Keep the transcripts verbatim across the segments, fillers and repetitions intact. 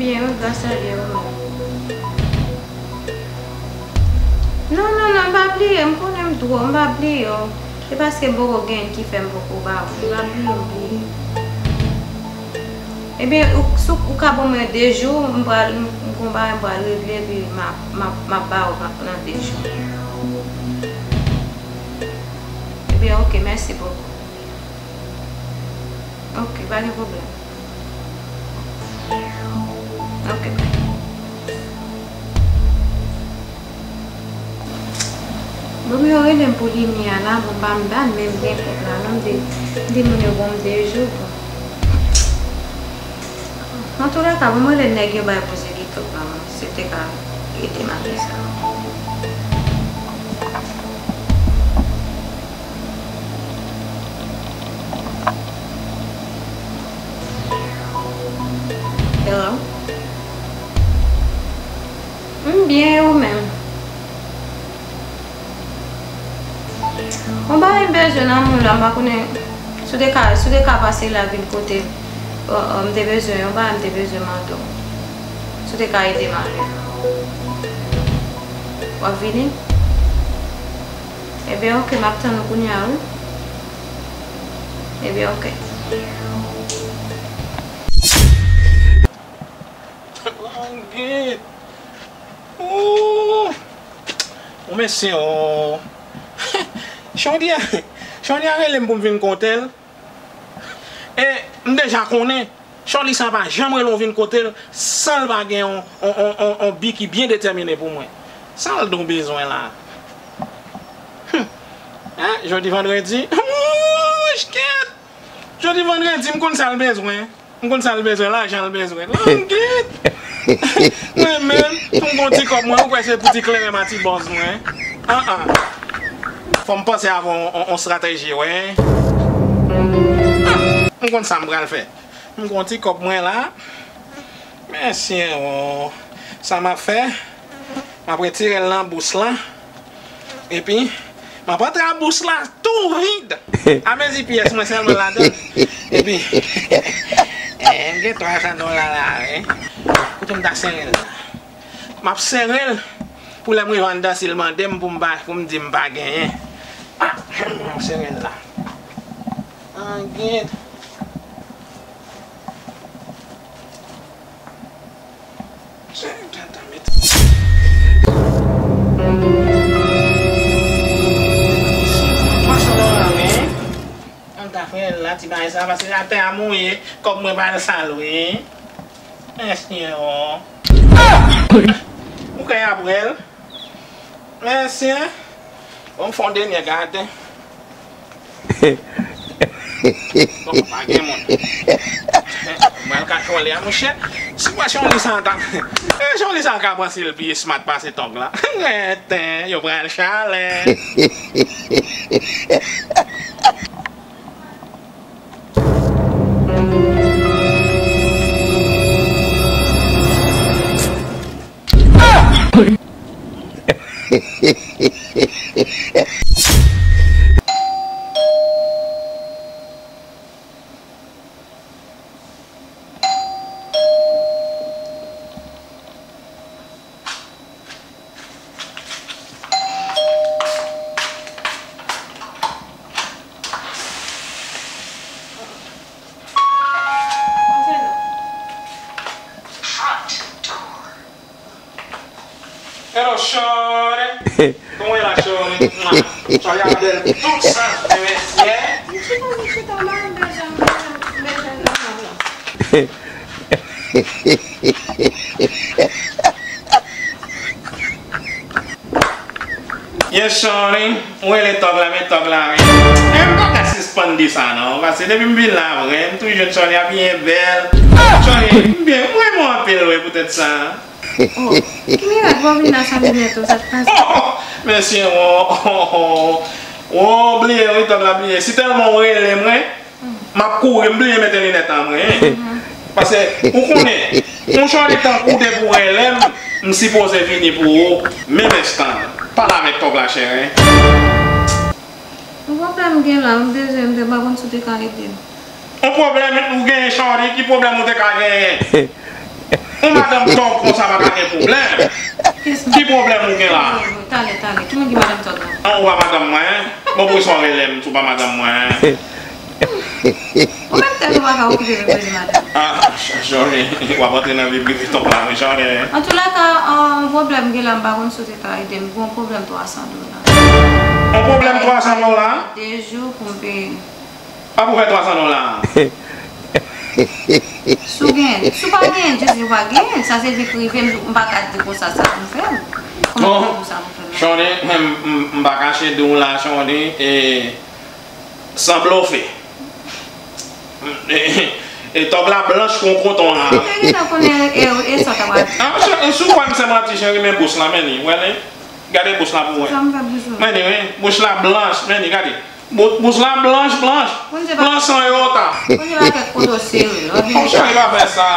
Byen, wi, gras a Dye, ou menm? Non, non, non, m pa bliye, m konnen m dwo, m pa bliye w. Se paske m poko genyen ki fè m poko ba w. M pa bliye w, bliye. Ebyen, ou, si w, ou ka ban mwen de jou, m pral, m, m gon bagay m pral regle, epi m ap, m ap, m ap ba w nan, nan de jou. Ebyen, oke, mèsi bokou. Oke, pa gen pwoblèm. Oke, bay. Bon, yo rele m pou limyè a la, bon, m pa m pa menm gen kòb la, non, m te, m te moun yo ban m de jou, bon. Antoulèka, bon, m rele nèg yo bay poze gen kòb la, bon, si w te ka ede m avè sa. Hello? M byen, e ou menm? Yon bagay m bezwen nan moun la, m pa konnen si w te ka, si w te ka pase la vin kote m. Ò, ò, m te bezwen yon bagay, m te bezwen mande w. Si w te ka ede m avè l. W ap vini? Ebyen, oke, m ap tann ou kounye a, wi. Ebyen, oke. Languit. Ooh. Ou mesye, oh. Chòdi a, Chòdi a rele m pou m vin kote l. E m deja konnen. Chòdi sa pa janm rele w vin kote l san l pa gen yon, yon, yon, yon, yon bi ki byen detèmine pou mwen. Sa l di w bezwen la? Hum. Hein, jodi vandredi? Wouch, kèt! Jodi vandredi, m konn sa l bezwen. M konn sa l bezwen, lajan l bezwen. Languit! Mwen menm, pou m gon ti kòb mwen, ou kwè se pou ti kleren m a ti bòz mwen? An an. Fò m panse avè yon, yon, yon estrateji, wi. M konn sa m pral fè. M gon ti kòb mwen la. Mesye, oh, sa m ap fè? M ap retire l nan bous la. Epi, m ap antre a bous la tou vid. Amezi pyès mwen sèlman ladan. Epi, eh, m gen twa san dola la, wi. Kote m ta sere l la? M ap sere l pou lè m rive anndan, si l mande m pou m pa, pou m di m pa genyen. Ah, m ap sere l la. Angyèt. An ta fè la ti bagay sa, paske atè a mouye, kòb mwen pral sal, wi. Mesye, oh. Ou kay apre l? Mesye. Bon, m fè yon dènye gade. Bon, pa gen moun. Mwen al ka chole a, monchè. Si mwen chole sa ta, eh, chole sa ka pran si l pi smart pase tòg la. Reten, yo pral chale. Hello, shorty. Kòman w ye la, shorty? Shorty a bèl tout sans, mesye. Li chita, li chita la, m bezwen, m bezwen, m bezwen nan la. Yes, shorty. Ou rele tòg la, men tòg la, wi. E m pa ka sispann di sa, non. Paske depi m vin la, vre, m toujou jwenn shorty a byen bèl. Shorty, m byen, m renmen w anpil, wi, poutèt sa. Oh, ki mirak, w vin la san linèt ou, sa k pase? Oh, mesye, oh, oh, oh. Oh, bliye, wi, tòg la, bliye. Si tèlman w rele m, wi, m ap kouri, m bliye mete linèt an mwen, hein. Paske, ou konnen, yon shorty tankou w depi w rele m, m sipoze vini pou ou, menm enstan. Pale avèk tòg la, cheri. Yon pwoblèm gen la, m bezwen, m te pa konn si w te ka ede m. Yon pwoblèm ou genyen, shorty? Ki pwoblèm ou te ka genyen? Yon madanm tòg konsa pa ka gen pwoblèm. Ki pwoblèm ou gen la? Talè, talè. Ki moun ki madanm tòg la? An, ou pa madanm mwen, en? Bon, poukisa w rele m si w pa madanm mwen, en? Ou menm tèt ou pa ka okipe menm rele madanm. Ah, Ch-, Chorny, w ap antre nan vi prive tonton la, men Chorny. Antoulèka, an, pwoblèm gen la, m pa konn si w te ka ede m. Gon pwoblèm twa san dola. Yon pwoblèm twa san dola? De jou pou m peye. A pou fè twa san dola. Si w gen, si w pa gen, jis di w pa gen, sa se vi prive m, m pa ka di konsa sa pou m fè l. Kòman pou sa pou fè l? Chorny, mwen, m, m, m pa kache di w la, Chorny, e, san blofe. E, e, tòg la blanch kon koton la. Ou te gentan konnen, e, e, sa w ta pral di. Ah, Chorny, si w kwè m se manti, cheri, men bous la, men li, wè li. Gade bous la pou wè. Sa m fè bous la? Men li, wi, bous la blanch, men li, gade. Bous, bous la blanch, blanch. Blanch san yo ta. Bondye pa kèk kote w sere, ok? Mon cheri, pa fè sa.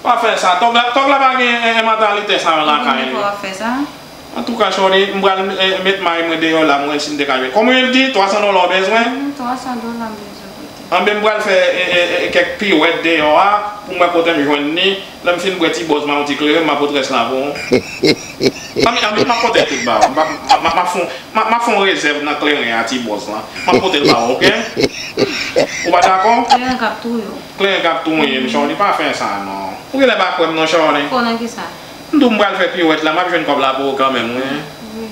Pa fè sa. Tòg la, tòg la pa gen, eh, eh, mantalite sa yo lakay li. Bondye pa fè sa. Antouka, Chorny, m pral, eh, met mari mwen deyò la, m wè si m te ka jwenn. Kòman l di? Twa san dola w bezwen? Hmm, twa san dola m bezwen pote. Anben, m pral fè, eh, eh, eh, kèk piwèt deyò a, pou m wè kote m jwenn li. Lè m fin bwè ti bòz mwen, yon ti kleren, m ap pote rès la pou ou. Anben, anben, m ap pote l tout ba ou. M ap, m ap, m ap fè yon M a, m a fè yon rezèv nan kleren a ti bòz lan. M a pote l ba ou, ok? Ou pa dakò? Kleren k ap touye w. Kleren k ap touye m, Chorny, pa fè sa non. Ou genlè pa kwè m non, Chorny. Kwè w nan kisa? M di w m pral fè piwèt la, m ap jwenn kòb la pou ou kanmenm, wi. Wi.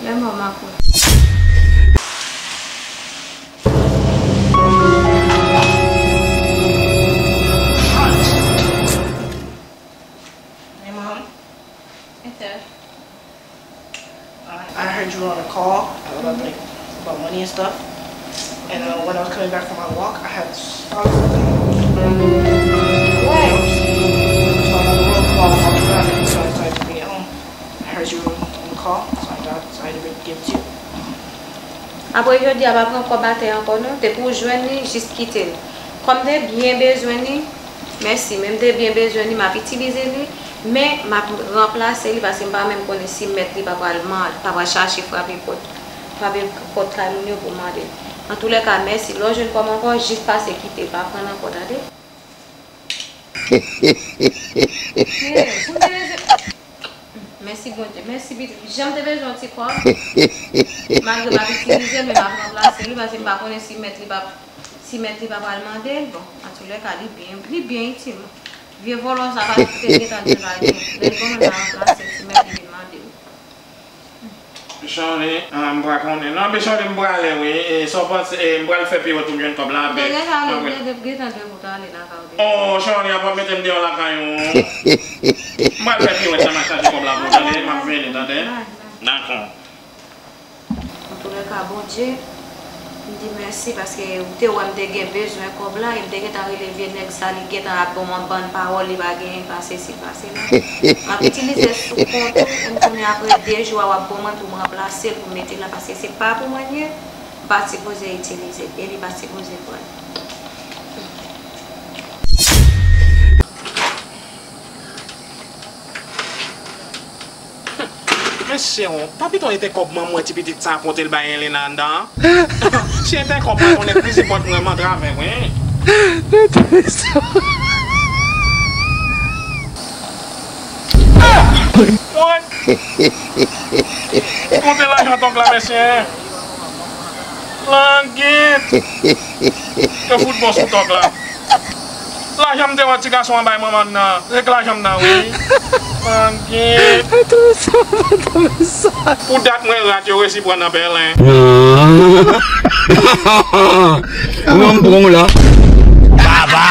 Lè m wè w, m a kwè. Hey, Mom. Hey, Dad. I, I heard you were on a call about, like, about money and stuff. And, uh, when I was coming back from my walk, I had s-, found something. What? So I'm on the road call, I'll be back. So I decided to bring it home. I heard you were on the call, so I got, so I had to give it to you. Apre jodi a, pa pran kòb atè ankò non. Depi w jwenn li, jis kite l. Kòm m te byen bezwen li, mèsi, men m te byen bezwen li, m ap itilize li, men m ap ranplase li paske m pa menm konnen si mèt li pa pral man-, pa pral chache frape pòt, frape pòt kay moun yo pou mande l. Antoulèka, mèsi. Lè w jwenn kòb ankò, jis pase kite l, pa pran l ankò, tande? Hey, pou m te bezwen Mèsi Bondye. Mèsi pitit. Jan m te bezwen yon ti kòb. Malgre m ap itilize l, men m ap ranplase li, paske m pa konnen si mèt li p ap, si mèt li pa pral mande l. Bon, antoulèka, li byen, li byen itil. Vye vòlò sa pa te gentan di l pa gen. Lè l konnen m a ranplase l, si mèt li vin mande l. Chorny, ah, m pa konnen. Non, men Chorny, m prale, wi. E, sa w panse, e, m pral fè piwèt pou m jwenn kòb la, men. Deja, ale, deja, gentan dwe pou w ta ale lakay ou deja. Oh, Chorny, ap mete m deyò lakay ou. M pral fè piwèt la, m a chache kòb la pou ou, tande? M ap vini, tande? Dakò. Antoulèka, Bondye, m di mèsi paske ou te wè m te gen bezwen kòb la, e m te gentan rele vye nèg sa, li gentan ap ban m yon bann pawòl, li pa genyen, pa sesi, pa sela. M ap itilize sou kont ou, e m konnen apre de jou a, w ap ban mwen pou m ranplase l, pou m mete l la, paske se pa pou mwen l ye, m pa t sipoze itilize l, e li pa t sipoze pran l. Men se yon, pa piton e te kòb manman mwen ti pitit sa pote l bay Elena anndan an? Si e te kòb mwen, konnen plizyè pòt mwen, m antrave, wi. Mwen. Konte lajan tòg la, mesye. Langit. Yo fout bon sou tòg la. Lajan m te wè ti gason an bay manman nan, se k lajan m nan, wi. Langit. Pou dat mwen rat yo resi pran nan pèlen. Non, m pran w la. Baba.